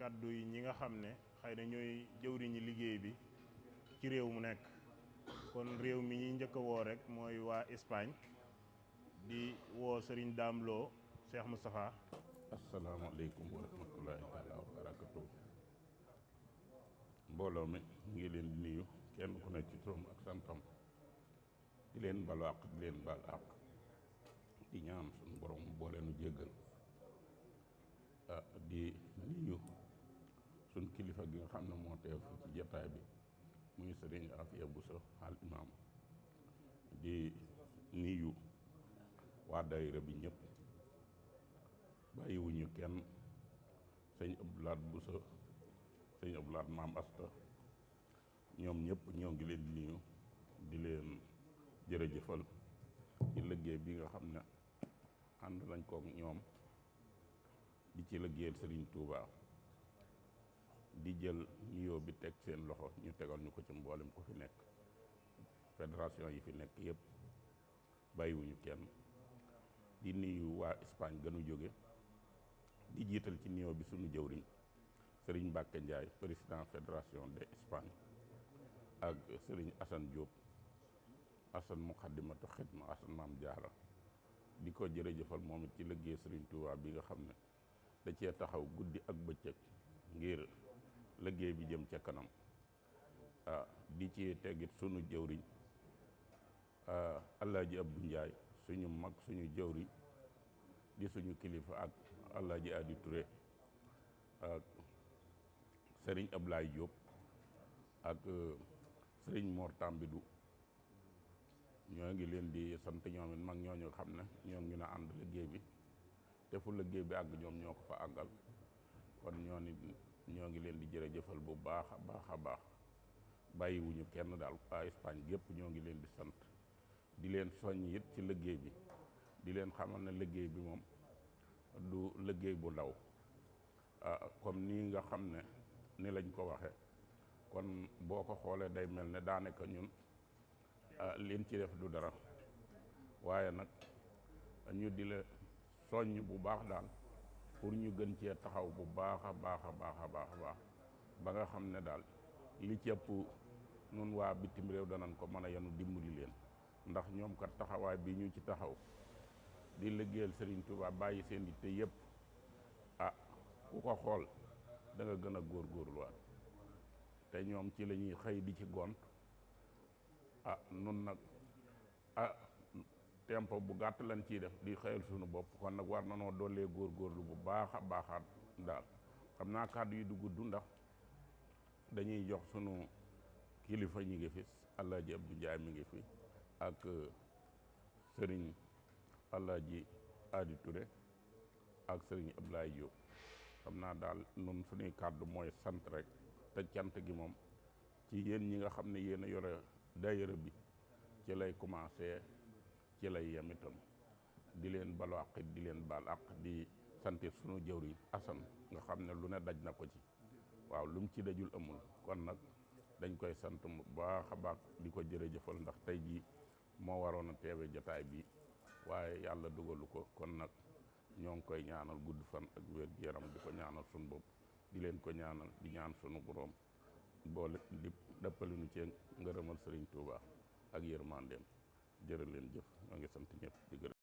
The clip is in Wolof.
kàddu yi ñi nga xam ne xëy na ñooy jëwriñi liggéey bi ci réew mu nekk. kon réew mi ñuy njëkk a woo rek mooy waa Espagne di woo Serigne Dame Lo Cheikh Moustapha. asalaamaaleykum wa rahmatullahi taala wa barakatu. mbooloo mi ngi leen di nuyu kenn ku nekk ci turam ak santam di leen balu àq di leen bal àq di ñaan suñu borom boole nu jéggal di nuyu suñ kilifa gi nga xam ne moo teew fi ci jataay bi muy sëriñ Afiya Buso al imam di nuyu waa daayira bi ñëpp bàyyiwuñu kenn sëñ Abdoulaat Buso sëñ Abdoulaat Maam Asta ñoom ñëpp ñoo ngi leen di nuyu di leen jërëjëfal ci liggéey bi nga xam ne ànd lañ kook ñoom di ci liggéeyal Sëriñ Tuubaa di jël nuyoo bi teg seen loxo ñu tegal ñu ko ci mboolem ku fi nekk fédération yi fi nekk yëpp bàyyiwuñu kenn di nuyu waa Espagne gënu jóge di jiital ci nuyoo bi sunu jëwriñ Sëriñ Mbàkke Njaay président fédération de Espagne ak Sëriñ Assane Diop Assane Muxaddimatu Xidma Assane Maam Jaara di ko jërëjëfal moom it ci liggéey Sëriñ Tuubaa bi nga xam ne da cee taxaw guddi ak bëccëg ngir liggéey bi jëm ca kanam di ci teggit sunu jëwriñ Alaaji Abdu Njaay suñu mag suñu jëwriñ di suñu kilifa ak Alaaji Adi Touré ak Sëriñ Ablaay Diop ak Sëriñ Mor Tambidou ñoo ngi leen di sant ñoom it mag ñooñu xam ne ñoo ngi na ànd liggéey bi te fu liggéey bi àgg ñoom ñoo ko fa àggal kon ñoo ngi leen di jërëjëfal bu baax a baax a baax bàyyiwuñu kenn daal waa Espagne gépp ñoo ngi leen di sant di leen soññ it ci liggéey bi di leen xamal ne liggéey bi moom du liggéey bu ndaw comme nii nga xam ne ni lañ ko waxe kon boo ko xoolee day mel ne daanaka ñun liñ ci def du dara waaye nag ñu di la soññ bu baax daal pour ñu gën cee taxaw bu baax a baax a baax a baax a baax ba nga xam ne daal li ci ëpp nun waa bitim réew danañ ko mën a yenu dimbali leen ndax ñoom kat taxawaay bi ñu ci taxaw di liggéeyal Serigne Touba bàyyi seen yitte yëpp ku ko xool da nga gën a góorgóorluwaat te ñoom ci la ñuy xëy di ci gont nun nag tempo bu gàtt lañ ciy def di xëyal suñu bopp kon nag war na noo doolee góorgóorlu bu baax a baaxaat daal xam naa kàddu yi du gudd ndax dañuy jox sunu kilifa ñi ngi fi Alaaji Abdu Njaay mi ngi fi ak sëriñ Alaaji Adi Touré ak sëriñ Ablaye Diop xam naa daal nun suñuy kàddu mooy sant rek te cant gi moom ci yéen ñi nga xam ne yéen a yore daayira bi ci lay commencé ci lay yem itam di leen balu àq di leen baal àq di sant sunu jëwriñ Assane nga xam ne lu ne daj na ko ci waaw lu mu ci dajul amul kon nag dañ koy sant bu baax a baax di ko jërëjëfal ndax tey jii moo waroon a teewe jotaay bi waaye yàlla dugalu ko kon nag ñoo ngi koy ñaanal gudd fan ak wér gu yaram di ko ñaanal sunu bopp di leen ko ñaanal di ñaan sunu borom boole di dëppali nu ci ngërëmal Sëriñ Tuubaa ak yërmandeem jërë leen jëf ñoo ngi sant ñëpp di gërëm